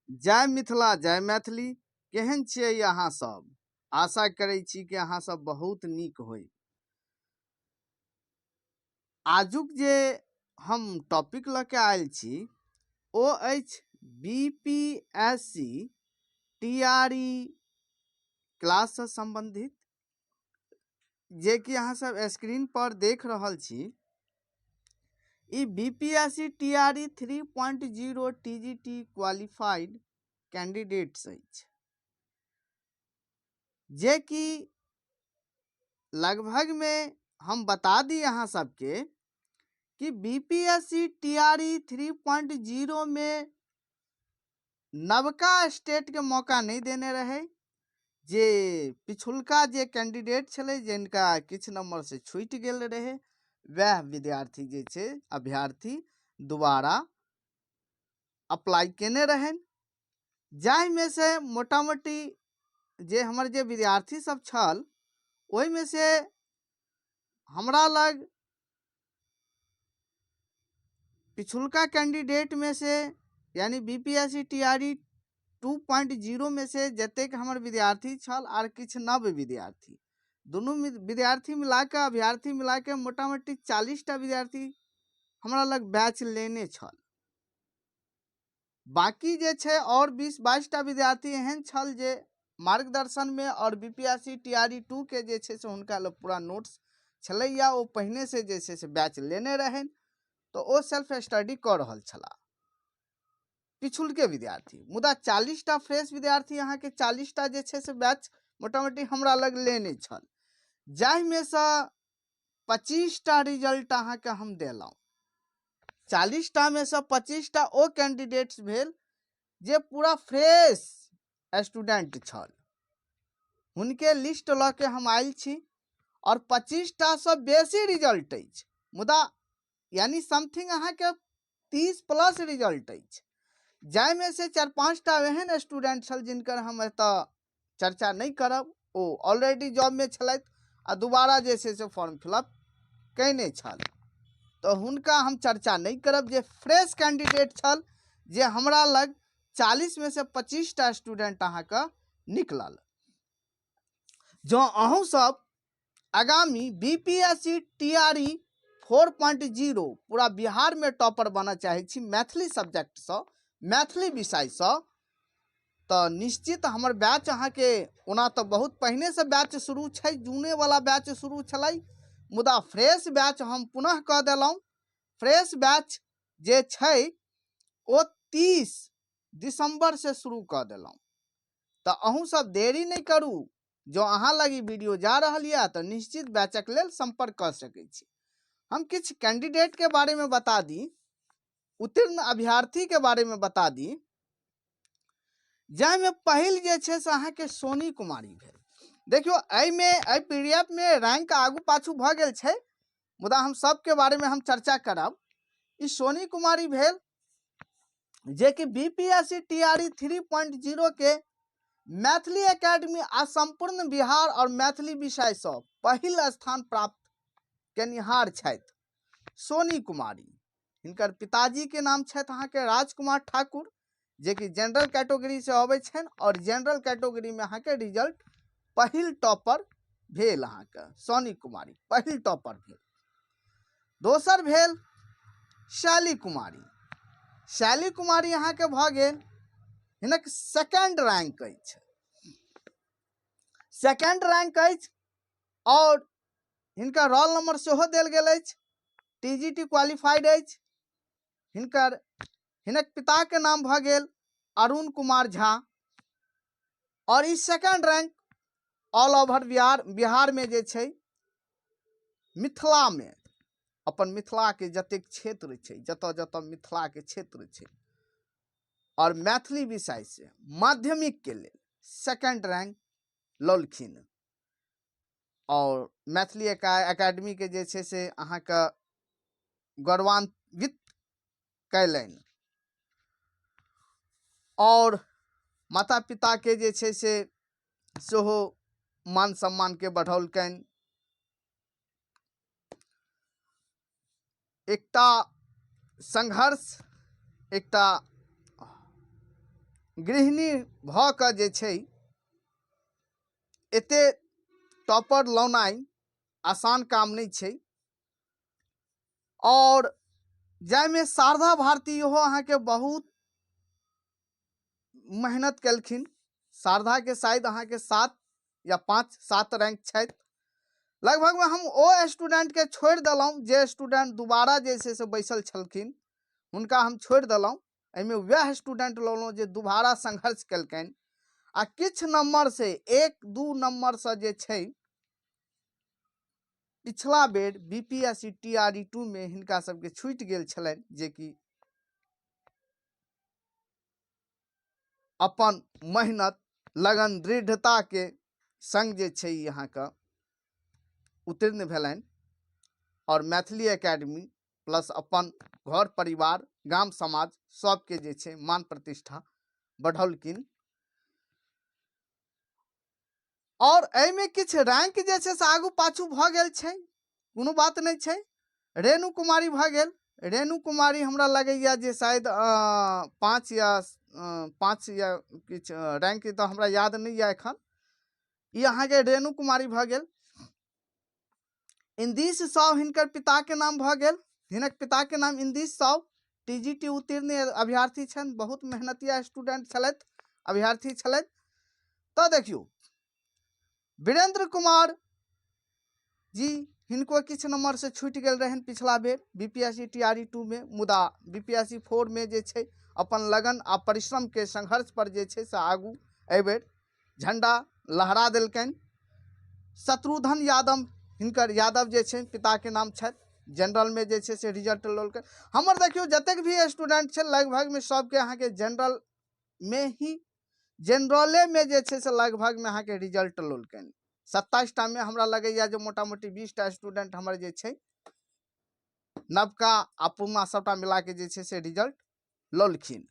जय मिथिला जय मैथिली। केहन छियै अहाँ सब? आशा करै छी कि अहाँ सब बहुत नीक होइ। आजुक जे हम टॉपिक लऽ के आयल छी ओ अछि B P S C T R E क्लाससँ सम्बन्धित, जेकि अहाँ सब स्क्रीन पर देख रहल छी। ई B P S C T R E 3.0 T G T qualified candidates अछि, जेकि लगभगमे हम बता दी अहाँ सबके कि B P S C T R E 3.0 में नवका स्टेटके मौका नहि देने रहै। जे पिछुलका जे कैंडिडेट छलै, जिनका किछु नंबर से छूटि गेल रहै, वएह विद्यार्थी जे छै अभ्यर्थी दोबारा अप्लाई केने रहनि, जाहिमे से मोटामोटी जे हमर जे विद्यार्थी सब छल ओहिमे से हमरा लग पिछुलका कैंडिडेटमे से यानी B P S C T R E 2.0 मे से जतेक हमर विद्यार्थी छल आर किछु नव विद्यार्थी, दुनू विद्यार्थी मिलाके अभ्यर्थी मिलाके मोटामोटी 40टा विद्यार्थी हमरा लग बैच लेने छल। बाकी जे छै और 20-22टा विद्यार्थी एहन छल जे मार्गदर्शनमे और B P S C T R E 2 के जे छै से हुनका लग पूरा नोट्स छलैया, ओ पहिने से जे छै से बैच लेने रहनि, तऽ ओ सेल्फ स्टडी कऽ रहल छलाह पिछुलके विद्यार्थी। मुदा 40टा फ्रेश विद्यार्थी अहाँके 40टा जे छै से बैच मोटामोटी हमरा लग लेने छल, जाहिमे सँ 25टा रिजल्ट अहाँके हम देलहुँ। 40टा मे सँ 25टा ओ कैंडिडेट्स भेल जे पूरा फ्रेश स्टूडेंट छल, हुनके लिस्ट लऽ के हम आयल छी और 25टा सँ बेसी रिजल्ट अछि, मुदा यानी समथिंग अहाँके 30 प्लस रिजल्ट अछि, जाहिमे से 4-5टा एहन स्टूडेंट छल जिनकर हम एतऽ चर्चा नहि करब, ओ ऑलरेडी जॉबमे छलथि आ दोबारा जे छै से फॉर्म फिलअप कयने छल, तऽ हुनका हम चर्चा नहि करब। जे फ्रेश कैंडिडेट छल जे हमरा लग 40 मे से 25टा स्टूडेंट अहाँके निकलल। जँ अहूँ सब आगामी B P S C T R E 4.0 पूरा बिहारमे टॉपर बनऽ चाहै छी मैथिली सब्जेक्टसँ, मैथिली विषयसँ, तऽ निश्चित हमर बैच अहाँके ओना तऽ बहुत पहिनेसँ बैच शुरू छै, जूनेवला बैच शुरू छलै, मुदा फ्रेश बैच हम पुनः कऽ देलहुँ। फ्रेश बैच जे छै ओ 30 दिसम्बरसँ शुरू कऽ देलहुँ, तऽ अहूँ सब देरी नहि करू। जँ अहाँ लग ई वीडियो जा रहल यऽ तऽ निश्चित बैचक लेल सम्पर्क कऽ सकै छी। हम किछु कैंडिडेटके बारेमे बता दी, उत्तीर्ण अभ्यर्थीके बारेमे बता दी, जाहिमे पहिल जे छै से अहाँके सोनी कुमारी भेल। देखियौ एहिमे एहि पी डी एफ मे रैंक आगू पाछू भऽ गेल छै, मुदा हम सबके बारेमे हम चर्चा करब। ई सोनी कुमारी भेल जेकि B P S C T R E 3.0 के मैथिली एकेडमी आ सम्पूर्ण बिहार और मैथिली विषयसँ पहिल स्थान प्राप्त केनिहार छथि सोनी कुमारी। हिनकर पिताजी के नाम छथि अहाँके राजकुमार ठाकुर, जेकि जनरल कैटेगरी से अबै छनि और जनरल कैटेगरी में अहाँके रिजल्ट पहिल टॉपर भेल अहाँके सोनी कुमारी पहिल टॉपर भेल। दोसर भेल शैली कुमारी। शैली कुमारी अहाँके भऽ गेल हिनक सेकेंड रैंक अछि, सेकेंड रैंक अछि और हिनका रोल नंबर सेहो देल गेल अछि, टी जी टी क्वालिफाइड अछि। हिनक पिताके नाम भऽ गेल अरुण कुमार झा और ई second rank all over Bihar में जे छै मिथिला में, अपन मिथिला के जतेक क्षेत्र छै, जतऽ जतऽ मिथिला के क्षेत्र छै और मैथिली विषय से माध्यमिक के लेल सेकेंड रैंक लौलखिन और मैथिली एकेडमी के जे छै से अहाँके गौरवान्वित कयलनि और माता पिता के जे छै से सेहो मान सम्मान के बढ़ौलकनि। एकटा संघर्ष, एकटा गृहिणी भऽ कऽ जे छै एते टॉपर लौनाइ आसान काम नहि छै। आओर जाहिमे शारदा भारती इहो अहाँके बहुत मेहनत केलखिन। शारदाके शायद अहाँके 7 या 5-7 रैंक छथि लगभगमे। हम ओ स्टूडेंटके छोड़ि देलहुँ जे स्टूडेंट दोबारा जे छै से बैसल छलखिन, हुनका हम छोड़ि देलहुँ। एहिमे वएह स्टूडेंट लौलहुँ जे दोबारा संघर्ष केलकनि आ किछु नम्बरसँ 1-2 नम्बरसँ जे छै पिछला बेर बीपीएससी टीआरई 2 मे हिनका सबके छूटि गेल छलनि, जेकि अपन मेहनत लगन दृढ़ताके संग जे छै ई अहाँके उत्तीर्ण भेलनि और मैथिली एकेडमी प्लस अपन घर परिवार गाम समाज सबके जे छै मान प्रतिष्ठा बढ़ौलखिन। और एहिमे किछु रैंक जे छै से आगू पाछू भऽ गेल छै, कोनो बात नहि छै। रेणु कुमारी भऽ गेल, रेणु कुमारी हमरा लगैया जे शायद 5 या 5 या किछु रैंक तऽ हमरा याद नहि यऽ एखन। ई अहाँके रेणु कुमारी भऽ गेल। इंदिश साव हिनकर पिताके नाम भऽ गेल, हिनक पिताके नाम इंदिश साव, टीजीटी उत्तीर्ण अभ्यर्थी छनि, बहुत मेहनतिया स्टूडेंट छलथि, अभ्यर्थी छलथि। तऽ देखियौ वीरेंद्र कुमार जी, हिनको किछु नम्बर से छूटि गेल रहनि पिछला बेर बीपीएससी टीआरई 2 में, मुदा बीपीएससी 4 में जे छै अपन लगन आ परिश्रम के संघर्ष पर जे छै से आगू एहिबेर झंडा लहरा देलकनि। शत्रुघ्न यादव, हिनकर यादव जे छै पिताके नाम छथि, जनरल में जे छै से रिजल्ट लौलकै। हमर देखियौ जतेक भी स्टूडेंट छै लगभगमे सबके अहाँके जनरल में ही, जनरले में जे छै से लगभगमे अहाँके रिजल्ट लौलकनि। 27 टा में हमरा लगैया जे मोटा मोटी 20 टा स्टूडेंट हमर जे छै नवका आ पुरना सबटा मिला के जे छै से रिजल्ट लौलखिन।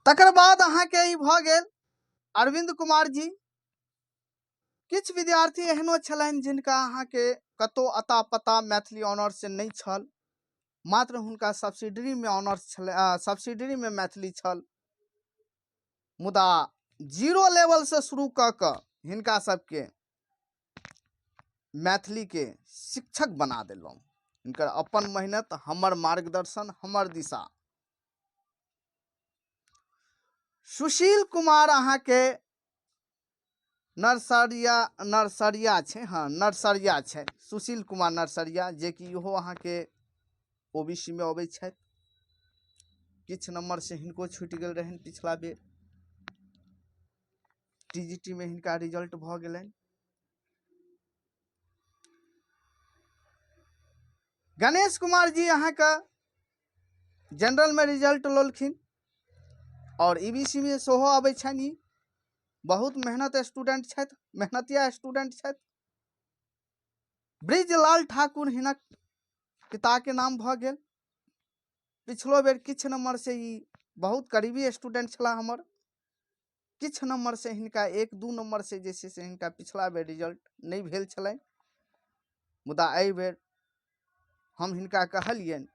तकर बाद अहाँके ई भऽ गेल अरविंद कुमार जी। किछु विद्यार्थी एहनो छलनि जिनका अहाँके कतहु अता पता मैथिली ऑनर्स नहि छल, मात्र हुनका सब्सिडरीमे ऑनर्स छलै, सब्सिडरीमे मैथिली छल, मुदा जीरो लेवलसँ शुरू कऽ कऽ हिनका सबके मैथिलीके शिक्षक बना देलहुँ। हिनकर अपन मेहनत, हमर मार्गदर्शन, हमर दिशा। सुशील कुमार अहाँके नर्सरिया छै, हाँ नर्सरिया छै, सुशील कुमार नर्सरिया, जेकि इहो अहाँके ओबीसी में अबै छथि। किछु नम्बर से हिनको छूटि गेल रहनि पिछला बेर, टीजीटी में हिनका रिजल्ट भऽ गेलनि। गणेश कुमार जी अहाँके जनरल में रिजल्ट लौलखिन और ईबीसी में सेहो अबै छनि। ई बहुत मेहनत स्टूडेंट छथि, मेहनतिया स्टूडेंट छथि। ब्रिजलाल ठाकुर हिनक पिताके नाम भऽ गेल। पिछलो बेर किछु नम्बर से ई बहुत करीबी स्टूडेंट छलाह हमर, किछु नम्बर से हिनका 1-2 नम्बर से जे छै से हिनका पिछला बेर रिजल्ट नहि भेल छलनि, मुदा एहि बेर हम हिनका कहलियनि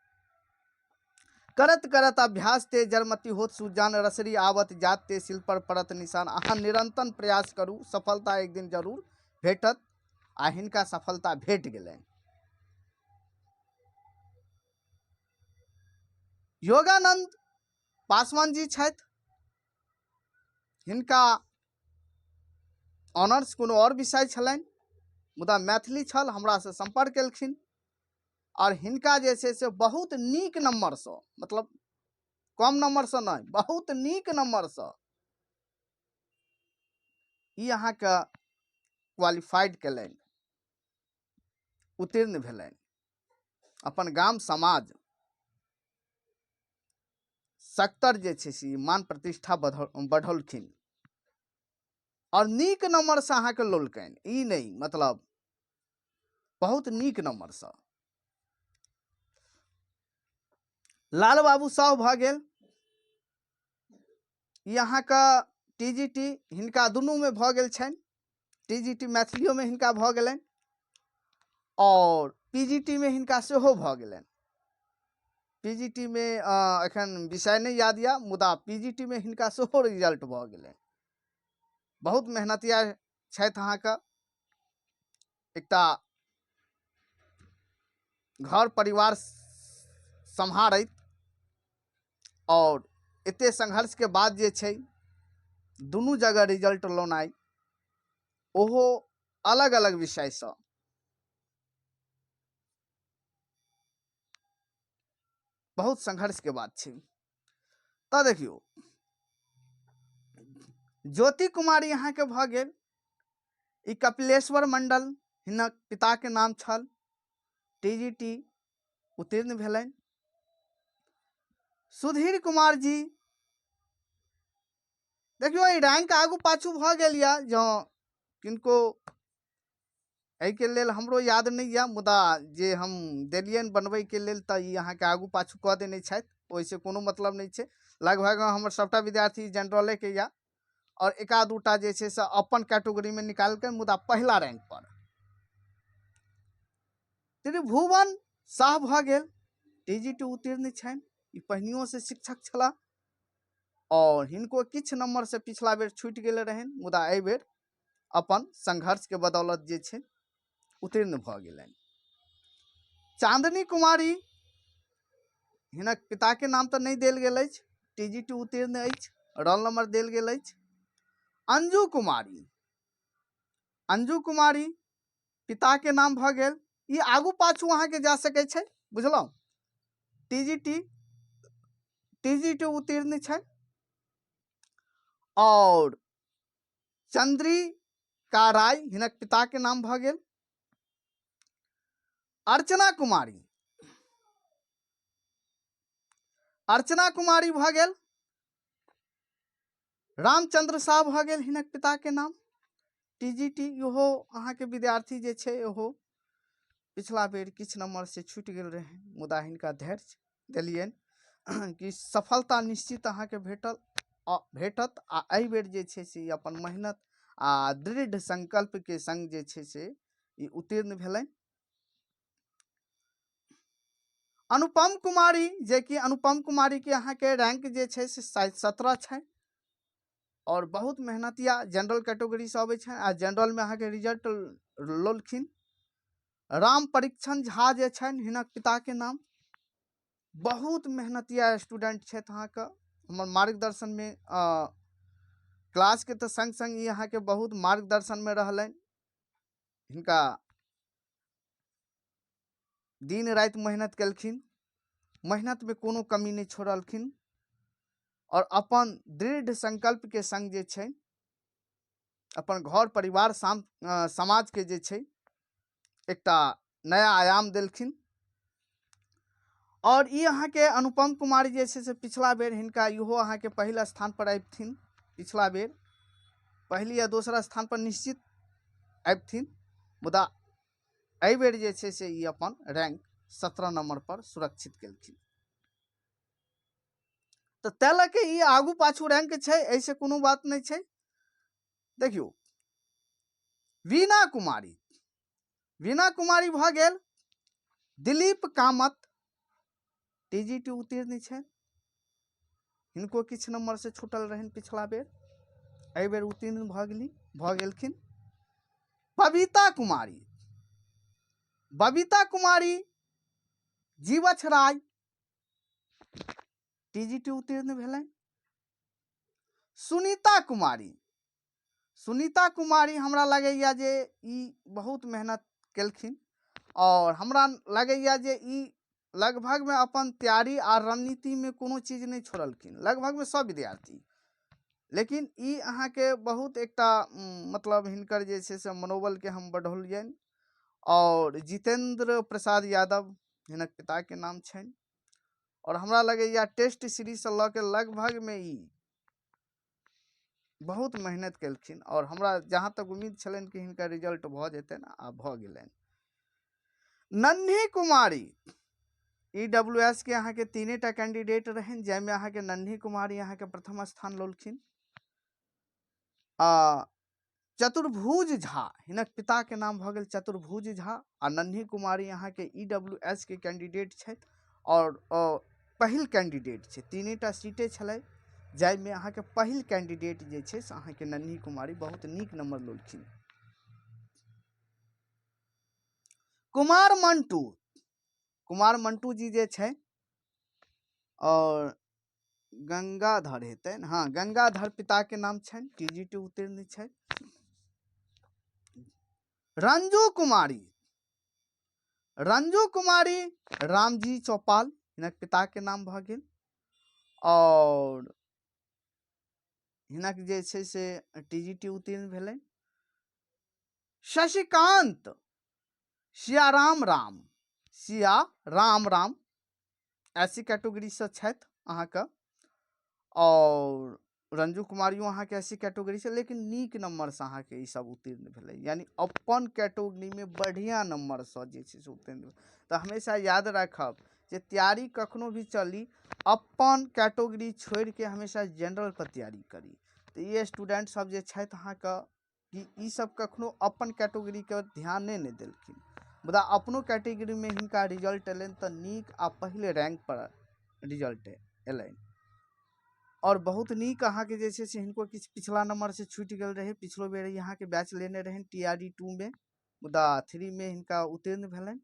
करत करत अभ्यास ते जरमति होत सुजान, रसरी आवत जात ते सिल पर परत निशान। अहाँ निरंतर प्रयास करू, सफलता एक दिन जरूर भेटत। आ हिनका सफलता भेट गेलनि। योगानंद पासवान जी छथि, हिनका ऑनर्स कोनो आओर विषय छलनि मुदा मैथिली छल, हमरासँ सम्पर्क केलखिन और हिनका जे छै से बहुत नीक नम्बरसँ, मतलब कम नम्बरसँ नहि, बहुत नीक नम्बरसँ ई अहाँके क्वालिफाइड केलनि, उत्तीर्ण भेलनि। अपन गाम समाज सक्तर जे छै से मान प्रतिष्ठा बढ़ौलखिन और नीक नम्बरसँ अहाँके लौलकनि, ई नहि मतलब बहुत नीक नम्बरसँ। लाल बाबू साहु भऽ गेल, ई अहाँके टीजीटी हिनका दुनूमे भऽ गेल छनि, टीजीटी मैथिलियोमे हिनका भऽ गेलनि और पीजीटी मे हिनका सेहो भऽ गेलनि। पीजीटी मे एखन विषय नहि याद यऽ, मुदा पीजीटी मे हिनका सेहो रिजल्ट भऽ गेलनि। बहुत मेहनतिया छथि अहाँके, एकटा घर परिवार सम्हारैत और एते संघर्ष के बाद जे छै दुनू जगह रिजल्ट लौनाइ, ओहो अलग अलग विषयसँ। बहुत संघर्ष के बात छै। तऽ देखियौ, ज्योति कुमारी अहाँके भऽ गेल, ई कपिलेश्वर मंडल हिनक पिताके नाम छल, टीजीटी उत्तीर्ण भेलनि। सुधीर कुमार जी, देखियौ ई रैंक आगू पाछू भऽ गेल यऽ, जँ किनको एहिके लेल हमरो याद नहि यऽ, मुदा जे हम देलियनि बनबैके लेल तऽ ई अहाँके आगू पाछू कऽ देने छथि, ओहिसँ कोनो मतलब नहि छै। लगभग हमर सभटा विद्यार्थी जनरलेके यऽ और एका दूटा जे छै से अपन कैटेगरीमे निकाललकै, मुदा पहिला रैंक पर त्रिभुवन साह भऽ गेल, टीजीटी उत्तीर्ण छनि, ई पहिनियोसँ शिक्षक छलाह और हिनको किछु नम्बरसँ पिछला बेर छूटि गेल रहनि, मुदा एहिबेर अपन संघर्षके बदौलत जे छै उत्तीर्ण भऽ गेलनि। चांदनी कुमारी, हिनक पिताके नाम तऽ नहि देल गेल अछि, टीजीटी उत्तीर्ण अछि, रोल नंबर देल गेल अछि। अंजू कुमारी, अंजू कुमारी पिताके नाम भऽ गेल, ई आगू पाछू अहाँके जा सकै छै, बुझलहुँ। टीजीटी टीजीटी उत्तीर्ण छै। और चंद्रिका राय हिनक पिताके नाम भऽ गेल। अर्चना कुमारी, अर्चना कुमारी भऽ गेल। रामचंद्र साह भऽ गेल हिनक पिताके नाम। टीजीटी इहो अहाँके विद्यार्थी जे छै इहो पिछला बेर किछु नम्बर से छूटि गेल रहै, मुदा हिनका धैर्य देलियनि कि सफलता निश्चित अहाँके भेटत आ एहि बेर जे छै से ई अपन मेहनत आ दृढ़ संकल्पके संग जे छै से ई उत्तीर्ण भेलनि। अनुपम कुमारी, जेकि अनुपम कुमारी के अहाँके रैंक जे छै से शायद 17 छै और बहुत मेहनतिया जनरल कैटेगरी से अबै छनि आ जनरल में अहाँके रिजल्ट लौलखिन। राम परीक्षण झा जे छनि हिनक पिताके नाम, बहुत मेहनतिया स्टूडेंट छथि अहाँके। हमर मार्गदर्शन में क्लास के तऽ संग संग ई अहाँके बहुत मार्गदर्शन में रहलनि। हिनका दिन राति मेहनत केलखिन, मेहनत में कोनो कमी नहि छोड़लखिन और अपन दृढ़ संकल्प के संग जे छै अपन घर परिवार समाज के जे छै एकटा नया आयाम देलखिन। और ई अहाँके अनुपम कुमारी जे छै से पिछला बेर हिनका इहो अहाँके पहिल स्थान पर आबिथिन, पिछला बेर पहिल या दोसर स्थान पर निश्चित आबिथिन, मुदा एहि बेर जे छै से ई अपन रैंक 17 नंबर पर सुरक्षित केलखिन। तऽ तै लऽ के ई आगू पाछू रैंक छै, एहिसँ कोनो बात नहि छै। देखियौ वीणा कुमारी, वीणा कुमारी भऽ गेल। दिलीप कामत टीजीटी उत्तीर्ण छै, हिनको किछु नंबर से छूटल रहनि पिछला बेर, एहि बेर उत्तीर्ण भऽ गेलखिन। बबीता कुमारी, बबीता कुमारी जीवछ राय टीजीटी उत्तीर्ण भेलनि। सुनीता कुमारी, सुनीता कुमारी हमरा लगैया जे ई बहुत मेहनत केलखिन और हमरा लगैया जे ई लगभग में अपन तैयारी आ रणनीति में कोनो चीज नहीं छोड़लखिन, लगभग में सब विद्यार्थी। लेकिन ई अहाँके बहुत एकटा मतलब हिनकर जे छै से मनोबल के हम बढ़ौलियनि। और जितेंद्र प्रसाद यादव हिनक पिता के नाम छनि और हमरा लगैया टेस्ट सीरीज से लऽ के लगभग में ई बहुत मेहनत केलखिन और हमरा जहाँ तक उम्मीद छलनि कि हिनकर रिजल्ट भऽ जेतनि आ भऽ गेलनि। नन्ही कुमारी ई डब्ल्यू एस के अहाँके तीनेटा कैंडिडेट रहनि, जाहिमे अहाँके नन्ही कुमारी अहाँके प्रथम स्थान लौलखिन। आ चतुर्भुज झा, हिनक पिताके नाम भऽ गेल चतुर्भुज झा आ नन्ही कुमारी अहाँके EWS के कैंडिडेट छथि आओर पहिल कैंडिडेट छै। 3टा सीटे छलै जाहिमे अहाँके पहिल कैंडिडेट जे छै से अहाँके नन्ही कुमारी बहुत नीक नंबर लेलखिन। कुमार मंटू, कुमार मंटू जी जे छै और गंगाधर हेतनि, हाँ गंगाधर पिता के नाम छनि, TGT उत्तीर्ण छै। रंजू कुमारी, रंजू कुमारी रामजी चौपाल हिनक पिता के नाम भऽ गेल और हिनक जे छै से TGT उत्तीर्ण भेलनि। शशिकांत सियाराम राम, सिया राम राम ऐसी कैटेगरी से छथि अहाँके और रंजू कुमारियो अहाँके ऐसी कैटेगरी से, लेकिन नीक नंबर से अहाँके ई सब उत्तीर्ण भेलै, यानी अपन कैटेगरी में बढ़िया नंबर से जे छै से उत्तीर्ण भेलै। तऽ हमेशा याद राखब जे तैयारी कखनो भी चली अपन कैटेगरी छोड़ि के हमेशा जनरल पर तैयारी करी। तऽ ई स्टूडेंट सब जे छथि अहाँके कि ई सब कखनो अपन कैटेगरी के ध्यान नहि ने देलखिन, मुदा अपनो कैटेगरी में हिनका रिजल्ट एलनि तऽ नीक आ पहिले रैंक पर रिजल्ट एलनि और बहुत नीक अहाँके जे छै से हिनको किछु पिछला नंबर से छूटि गेल रहै। पिछलो बेर अहाँके बैच लेने रहनि TRE 2 में, मुदा 3 में हिनका उत्तीर्ण भेलनि।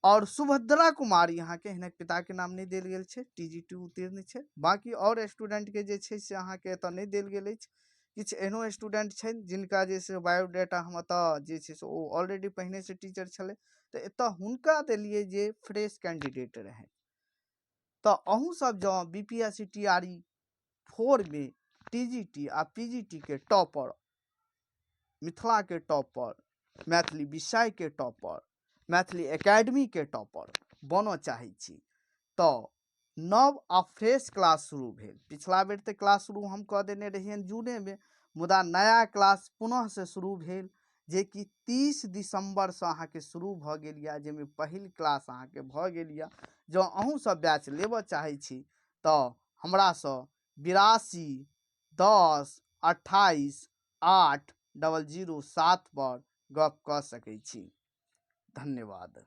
और सुभद्रा कुमारी अहाँके हिनक पिताके नाम नहि देल गेल छै, TGT उत्तीर्ण छै। बाँकी और स्टूडेंटके जे छै से अहाँके एतऽ नहि देल गेल अछि। किछु एहनो स्टूडेंट छनि जिनका जे छै बायोडाटा हम एतऽ जे छै से ओ ऑलरेडी पहिनेसँ टीचर छलै, तऽ एतऽ हुनका देलियै जे फ्रेश कैंडिडेट रहै। तऽ अहूँ सब जँ BPSC TRE 4 में TGT आ PGT के टॉपर, मिथिला के टॉपर, मैथिली विषय के टॉपर, मैथिली एकेडमी के टॉपर बनऽ चाहै छी तऽ नव आ फ्रेश क्लास शुरू भेल। पिछला बेर तऽ क्लास शुरू हम कऽ देने रहियनि जूने में, मुदा नया क्लास पुनः से शुरू भेल जे कि 30 दिसंबर से अहाँके शुरू भऽ गेल यऽ, जाहिमे पहिल क्लास अहाँके भऽ गेल यऽ। जँ अहूँ सब बैच लेबऽ चाहै छी तऽ हमरासँ 82 10 28 8 00 7 पर गप कऽ सकै छी। धन्यवाद।